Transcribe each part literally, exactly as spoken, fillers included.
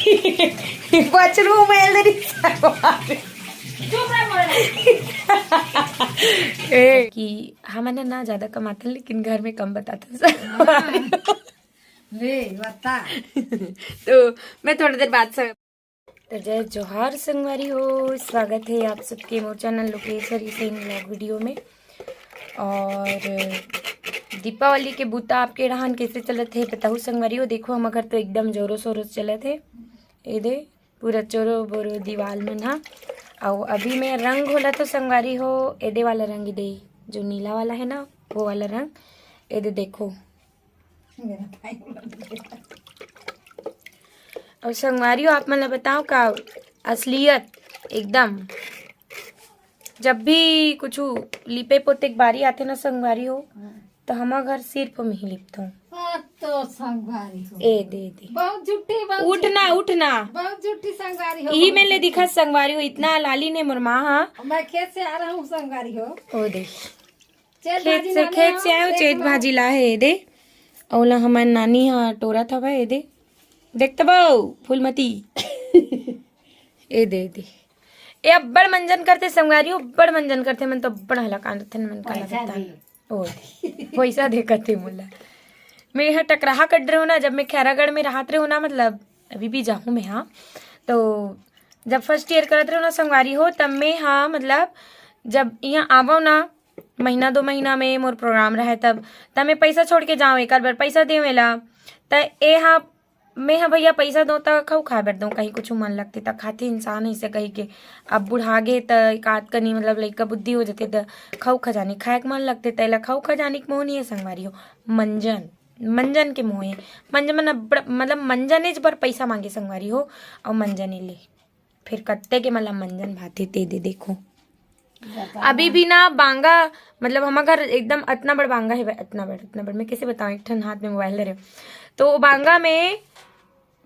बछरू मेल दे रही सरवा। ए, कि हमन ना ज्यादा कमाथन, लेकिन घर में कम बताथन सरवा। ले, बता। तो मैं थोड़ी देर बाद से तो जय जोहार संगवारी हो, स्वागत है आप सबके मोर channel Lokeshwari Singh vlog video में। और दीपावली के बूता आपके रहन कैसे चलत है बताहू संगवारी हो। देखो, हमर घर तो एकदम जोरों शोरों से चलत है। ए दे, पूरा चोरो बोरो दीवाल मन हा। अउ अभी मैं रंग घोलत हो संगवारी हो, एदे वाला रंग दे, जो नीला वाला है ना, वो वाला रंग। एदे देखो। अउ संगवारी हो, आप मन ला बताओ का असलियत एकदम, जब भी कुछ लिपे पोते के बारी आथे ना संगवारी हो, तो हमर घर सिर्फ मैं ही लिपथों। हाँ, तो संगवारी हो। ए दे दे। बहुत झूठी, बहुत उठ ना, झूठी। उठ ना। बहुत झूठी संगवारी हो, इही बहुत में ले झूठी। दिखा संगवारी हो, इतना लाली ने मोर माँ हा। मैं खेत से आ रहा हूँ संगवारी हो। ओ दे। चेत खेत भाजी से, लाने खेत से आओ, आयो, चेत भाजी ला है, ए दे। अउला हमर नानी हा टोरत हवय, ए दे। देख तबो, फूलमती। ए दे, ए दे। ए अब्बड़ मंजन करथे संगवारी हो, अब्बड़ मंजन करथे, मन तो अब्बड़ हला कांदथे, मन काला पैसा करता। दे। ओ दे, पैसा दे कथे मोला। मैं ह टकराहा कट रहे हो ना, जब मैं खैरागढ़ में रहत रहे हो ना, मतलब अभी भी जाहूँ मैं, हाँ, तो जब फर्स्ट ईयर करत रहे हो ना संगवारी हो, तब मैं, हाँ, मतलब जब यहाँ आवो ना, महीना दो महीना में मोर प्रोग्राम रहे तब, तब मैं पैसा छोड़ के जाऊँ, एक बार पैसा देवेला, त ए हा मैं ह भैया पैसा दो त खऊ खाए बर दो, कहीं कुछ मन लगते त खाते इंसान ऐसे कही के। अब बुढ़ा गे त एक आध कनी मतलब लइका बुद्धि हो जते त खऊ खजानी खाए के मन लगते, त एला खऊ खजानी के मोह नहीं है संगवारी हो। मंजन, मंजन के मोह है। मंजन मन अब्बड़, मतलब मंजनेच बर पैसा मांगे संगवारी हो, अउ मंजने ले। फिर कत्ते के मतलब मंजन भाते ते दे देखो। अभी भी ना बांगा, मतलब हमर घर एकदम अतना बड़ बांगा है, अतना बड़, अतना बड़, मैं कैसे बताऊँ, एक ठन हाथ में मोबाइल धरे। तो वो बांगा में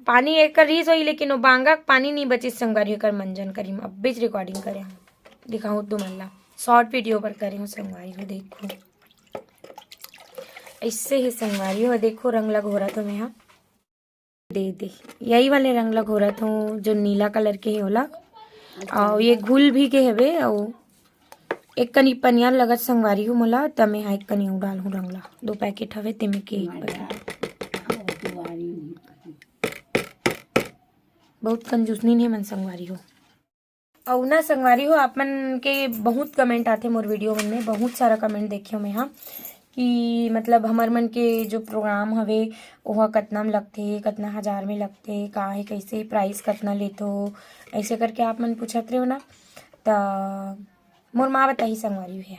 पानी एकर रीस होई, लेकिन वो बांगा के पानी नहीं बचिस संगवारी, एकर मंजन करी में अब्बेच रिकॉर्डिंग करे हम। दिखाऊँ तुमन ला, शॉर्ट वीडियो पर करे हूँ संगवारी हो, देखो। ऐसे ही संगवारी हो, देखो रंग लग हो रहा तो मैं, हाँ। दे दे, यही वाले रंग ला घोरत हूँ, जो नीला कलर के हे ओला। अउ ये घुल भी के हवे, अउ एक कनी पनियर लगत संगवारी हो मोला, त मैं हा एक कनी अउ डालहूँ रंग ला। दो पैकेट हवे, तेमे के एक पैकेट। बहुत कंजूसनीन हे मन संगवारी हो। अउ ना संगवारी हो, आप मन के बहुत कमेंट आथे मोर वीडियो मन में, बहुत सारा कमेंट देखे हूँ मैं, हाँ, कि मतलब हमर मन के जो प्रोग्राम हवे, ओहा कतना में लगथे, कतना हजार में लगथे, का हे, कैसे प्राइस, कतना लेथो, ऐसे करके आप मन पूछत रहे हो ना। त मोर माँ बताही संगवारी हो,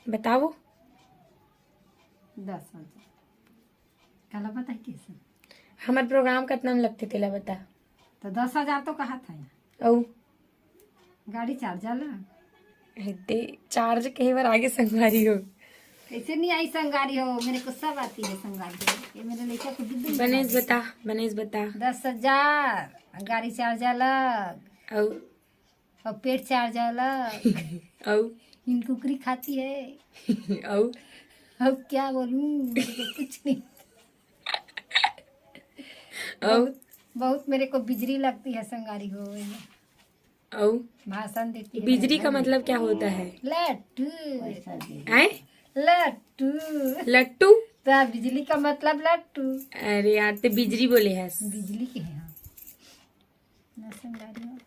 बताओ। दस हजार। काला बताही कैसे? हमर प्रोग्राम कतना में लगथे, तेला बता। तो दस हजार तो कहा था। अउ? गाड़ी चार्ज आला। हेदे, चार्ज कहे बर आगे संगवारी हो। कैसे नहीं आई संगवारी हो? मेरे को सब आती है संगवारी हो। ये मेरे लड़का को बिल्कुल नहीं बनेस आती। बता, बनेस बता। दस हजार, गाड़ी चार्ज अलग। अउ? और पेट चार्ज अलग। अउ? इन कुकरी खाती है। अउ? अब क्या बोलूं, मेरे को कुछ नहीं। अउ? बहुत, बहुत मेरे को बिजली लगती है संगवारी हो। अउ? भाषण देती है। बिजली का मतलब क्या होता है? लट्टू। हैं? लट्टू। लट्टू? तो बिजली का मतलब लट्टू। अरे यार, ते बिजली बोले हस। बिजली के है, हाँ। ना संगवारी हो।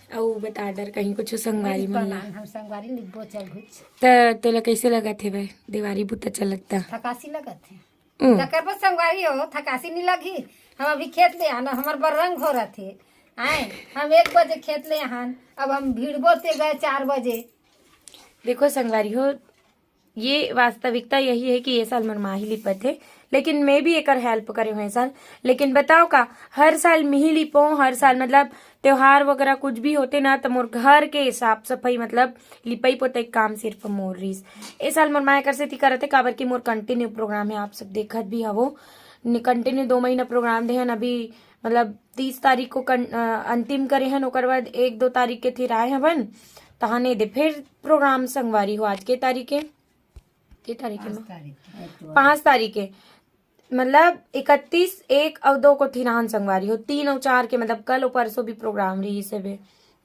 अउ बता डर कहीं कुछ संगवारी मन ला। हम संगवारी लिखबो चल घुच। त तोला कैसे लगत हे भाई, देवारी बुता चलत त? थकासी लगत हे। हम्म। त करबो संगवारी हो, थकासी नहीं लगी। हम अभी खेत ले आना, हमर बर रंग हो रहा थे। आए, हम एक बजे खेत ले आन, अब हम भिड़बो ते गए चार बजे। देखो संगवारी हो, ये वास्तविकता यही है कि ये साल मोर माँ ही लिपत हे, लेकिन मैं भी एकर हेल्प करे हूँ ये साल। लेकिन बताओ का, हर साल मिही लिपो, हर साल मतलब त्योहार वगैरह कुछ भी होते ना, तो मोर घर के साफ सफाई मतलब लिपई पोतई के काम सिर्फ मोर रहीस। ए साल मोर माँ एकर सेती करत हे, काबर कि मोर कंटिन्यू प्रोग्राम है, आप सब देखत भी हवो, कंटिन्यू दो महीना प्रोग्राम देहन। अभी मतलब तीस तारीख को कन-, अ, अंतिम करे हन, ओकर बाद एक दो तारीख के फिर आए हवन, तहाने दे फिर प्रोग्राम संगवारी हो। आज के तारीख है, के तारीख है पाँच माँ? तारीख है। पाँच तारीख है। मतलब इकतीस एक अउ दो को थिरान संगवारी हो, तीन अउ चार के, मतलब कल अउ परसों भी प्रोग्राम रहिस हवे।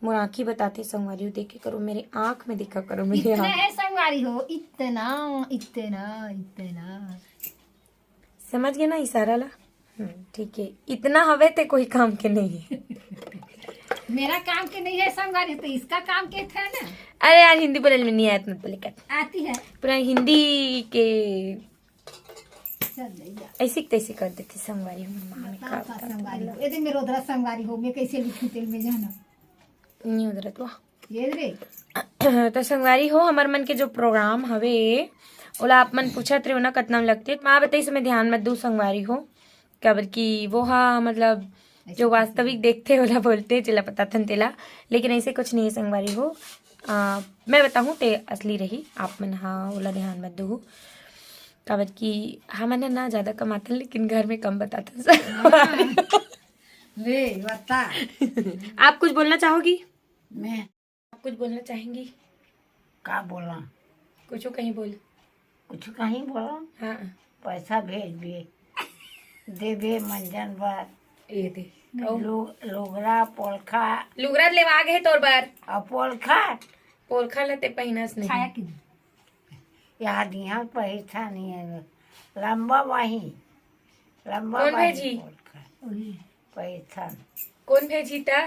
मोर आँखी बताथे संगवारी हो, देखे करो मेरे आँख में, देखा करो मेरे इतना आँख। है संगवारी हो, इतना, इतना, इतना। समझ गए ना इशारा ला? हम्म, ठीक है, इतना हवे ते कोई काम के नहीं है। मेरा काम के नहीं है संगवारी, तो इसका काम के था ना। अरे यार, हिंदी बोले में नहीं आया, मत बोले कर। आती है। पूरा हिंदी के चल भैया। ऐसी तैसी कर देती संगवारी हो, माँ में बता का का संगवारी हो, ये देख मेरा उधरा संगवारी हो, मैं कैसे लिखूं तेल में जाना। नहीं उधर तो। ये रे। तो संगवारी हो, हमर मन के जो प्रोग्राम हवे, ओला आप मन पूछत रहे हो ना कतना में लगथे, माँ बताइस मैं ध्यान मत दू संगवारी हो, काबर कि वो हा मतलब जो वास्तविक देखथे ओला बोलथे, जेला पता थन तेला, लेकिन ऐसे कुछ नहीं है संगवारी हो। आ, मैं बताहूँ ते असली रही, आप मन हा ओला ध्यान मत दू, काबर कि हमन ह ना ज्यादा कमाथन लेकिन घर में कम बताथन संगवारी हो। ले बता। आप कुछ बोलना चाहोगी? मैं आप कुछ बोलना चाहेंगी? का बोला? कुछ कहीं बोल। कुछ कहीं बोला? हाँ, पैसा भेजबे, देबे मंजन बर। ये दे। अउ लु-, लुगरा पोलखा लुगरा लेवा गे तोर बर। और पोलखा पोलखा लते पहिनस नहीं। छाया की याद यहाँ पहिरथा नहीं है, लंबा वही, लंबा कौन वही भेजी? पोलखा पहिरथा। कौन भेजी ता?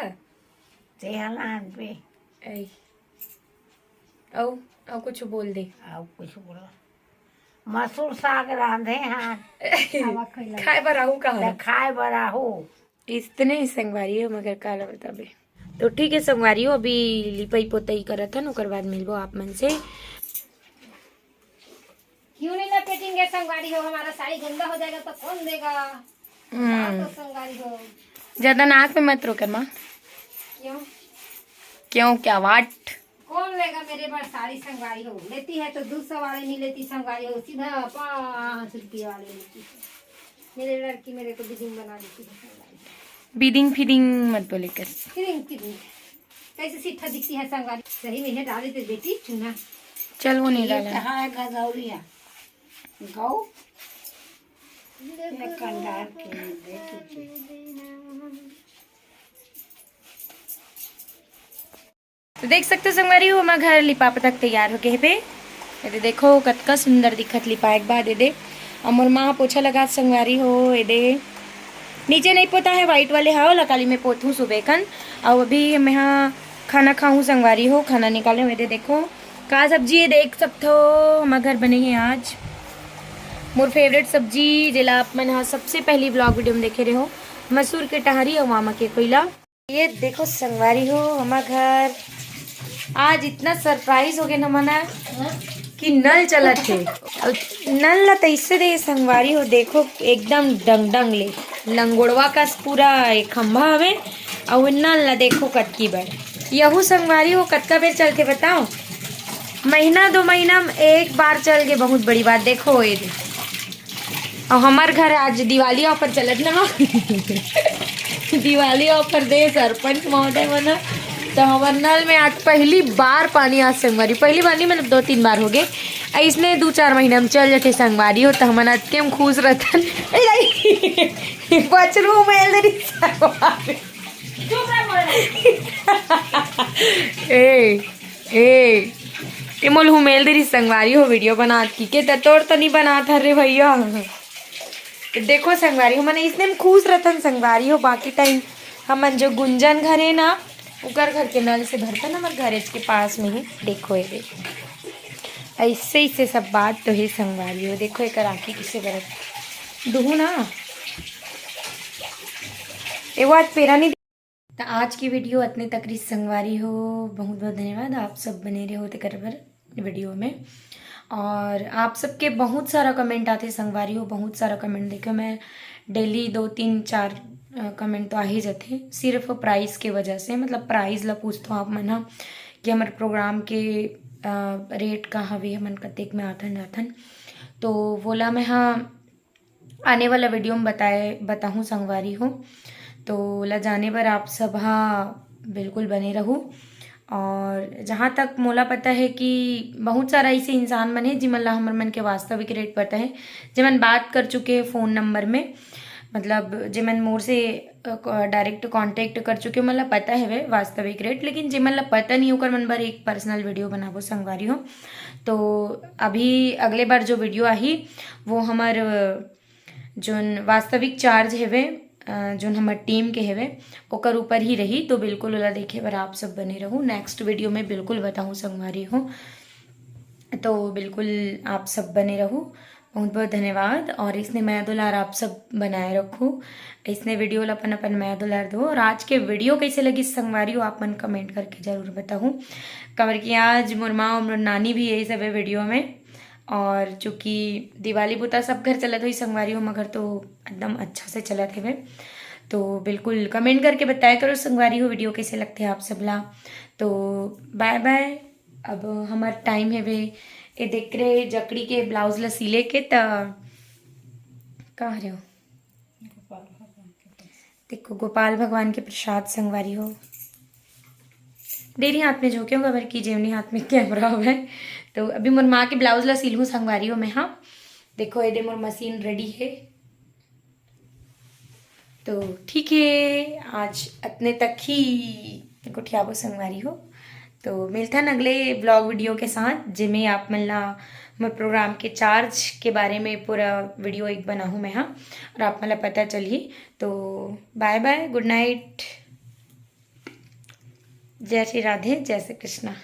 तेहलान पे ऐ। अउ अउ कुछ बोल दे। और कुछ बोला, मसूर साग रांधे हैं, खाए बर आहू कहा। त खाए बर आहू। इतने ही संगवारी हो, मगर काला बताबे। तो ठीक है संगवारी हो, अभी लिपाई पोताई करत हन, ओकर बाद मिलबो आप मन से। क्यों नहीं लपेटेंगे संगवारी हो, हमारा साड़ी गंदा हो जाएगा तो कौन देगा? हम्म, तो संगवारी हो। ज्यादा नाक में मत रोकर माँ। क्यों? क्यों, क्या वाट? कौन लेगा मेरे बर साड़ी संगवारी हो? लेती है तो दो सौ वाले नहीं लेती संगवारी हो, सीधा पाँच रुपये वाले लेती है। मेरे लड़की मेरे को बिदिंग बना देती है संगवारी हो। बिदिंग फिदिंग मत बोले कर। किदिंग किदिंग। कैसे सीठा दिखती है संगवारी। सही में है डाली तो बेटी चूना। चल वो नहीं डाला। कहाँ है गदौलिया? गौ। ये कंडार के बेटी। तो देख सकते हो संगवारी हो, हमर घर लिपा पता के तैयार हो गए हे। ये दे देखो कतका सुंदर दिखत लिपाए के बाद ये दे। अउ मोर माँ पोछा लगा संगवारी हो, ये दे नीचे नहीं पोता है, व्हाइट वाले हा, ओला काली में पोतहूँ सुबह कन। अउ अभी मैं हा खाना खाहूँ संगवारी हो, खाना निकाले हुए दे देखो का सब्जी ये देख सकते हो हमर घर बने है आज। मोर फेवरेट सब्जी जेला आप मन हा सबसे पहली व्लॉग वीडियो में देखे रहे हो, मसूर के टहरी अउ मामा के कोयला। ये देखो संगवारी हो, हमर घर आज इतना सरप्राइज हो गए ना मना कि नल चलत हे। अउ नल ला तैसे दे संगवारी हो, देखो एकदम डंग डंग ले लंगोड़वा कस पूरा एक खंभा हवे। अउ नल ला देखो कतकी बार, यहू संगवारी हो कतका बेर चलथे बताओ? महीना दो महीना में एक बार चल के बहुत बड़ी बात। देखो ये दे। अउ हमर घर आज दिवाली ऑफर चलत ना। दिवाली ऑफर दे सरपंच महोदय मन ह। तो हमर नल में आज पहली बार पानी आज संगवारी, पहली बार नहीं, मतलब दो तीन बार हो गए। ऐसने दो चार महीना में चल जाते संगवारी हो, तो हमन अतके में खुश रहतन। ए, नहीं। बछरू मेल दे रही संगवारी। ए, ए, ए मोल हुमेल दे रही संगवारी हो वीडियो बनात की के, त तोर तो नहीं बनात हर रे भैया। तो देखो संगवारी हो, मने इसने में खुश रहतन संगवारी हो, बाकी टाइम हमन जो गुंजन घर है ना, उकर घर के नल से भरतन, हमर घरेज के पास में ही। देखो ये दे, ऐसे ऐसे सब बात तो है संगवारी हो। देखो एक आँखी किसे बरत दुहू ना, ए वो आज पेरा नहीं। तो आज की वीडियो अतने तक रही संगवारी हो। बहुत बहुत धन्यवाद, आप सब बने रहे हो तेकर बर वीडियो में। और आप सबके बहुत सारा कमेंट आते संगवारी हो, बहुत सारा कमेंट देखो, मैं डेली दो तीन चार कमेंट तो आ ही जाते सिर्फ प्राइस के वजह से। मतलब प्राइस ला पूछते हो आप मन ह कि हमर प्रोग्राम के रेट का हवे, हमन कतेक में आथन जाथन, तो वोला मैं हा आने वाला वीडियो में बताए बताहूँ संगवारी हो। तो ला जाने बर आप सब हा बिल्कुल बने रहू। और जहाँ तक मोला पता है कि बहुत सारा ऐसे इंसान मन हे, जिमन ला हमर मन के वास्तविक रेट पता है, जेमन बात कर चुके हैं फ़ोन नंबर में, मतलब जेमन मोर से, अ, क-, डायरेक्ट कॉन्टैक्ट कर चुके, ओमन ला पता है वे वास्तविक रेट, लेकिन जेमन ला पता नहीं, ओकर मन बर एक पर्सनल वीडियो बनाबो संगवारी हो। तो अभी अगले बार जो वीडियो आही, वो हमर, अ, जोन वास्तविक चार्ज हेवे, अ, जोन हमर टीम के हेवे, ओकर ऊपर ही रही। तो बिल्कुल ओला देखे बर आप सब बने रहू, नेक्स्ट वीडियो में बिल्कुल बताहूँ संगवारी हो। तो बिल्कुल आप सब बने रहू, बहुत बहुत धन्यवाद। और इसने मया दुलार आप सब बनाए रखू, इसने वीडियो ला अपन अपन मया दुलार दो। और आज के वीडियो कैसे लगी संगवारी हो, आप मन कमेंट करके जरूर बताहू, काबर कि आज मोर माँ और मोर नानी भी यही सब है वीडियो में। और चूँकि दिवाली बुता सब घर चलत होही संगवारी हो, हमर घर तो एकदम अच्छा से चलत हेवे। तो बिल्कुल कमेंट करके बताया करो संगवारी हो, वीडियो कैसे लगते हैं आप सब ला। तो बाय बाय। अब हमर टाइम हेवे, ए देख रे जकड़ी के ब्लाउज ला सिले के, त का हरे हो? देखो, गोपाल भगवान के प्रसाद संगवारी हो। डेरी हाथ में झोंके होगा, बल्कि जेवनी हाथ में कैमरा होवे। तो अभी मोर माँ के ब्लाउज ला सिलहूँ संगवारी हो मैं, हाँ। देखो, एदे मोर मशीन रेडी है। तो ठीक है, आज अतने तक ही गोठियाबो संगवारी हो। तो मिलथन अगले ब्लॉग वीडियो के साथ, जेमे आप मन ला मोर प्रोग्राम के चार्ज के बारे में पूरा वीडियो एक बनाहूँ मैं, हाँ, और आप मन ला पता चलही। तो बाय बाय, गुड नाइट, जय श्री राधे, जय श्री कृष्णा।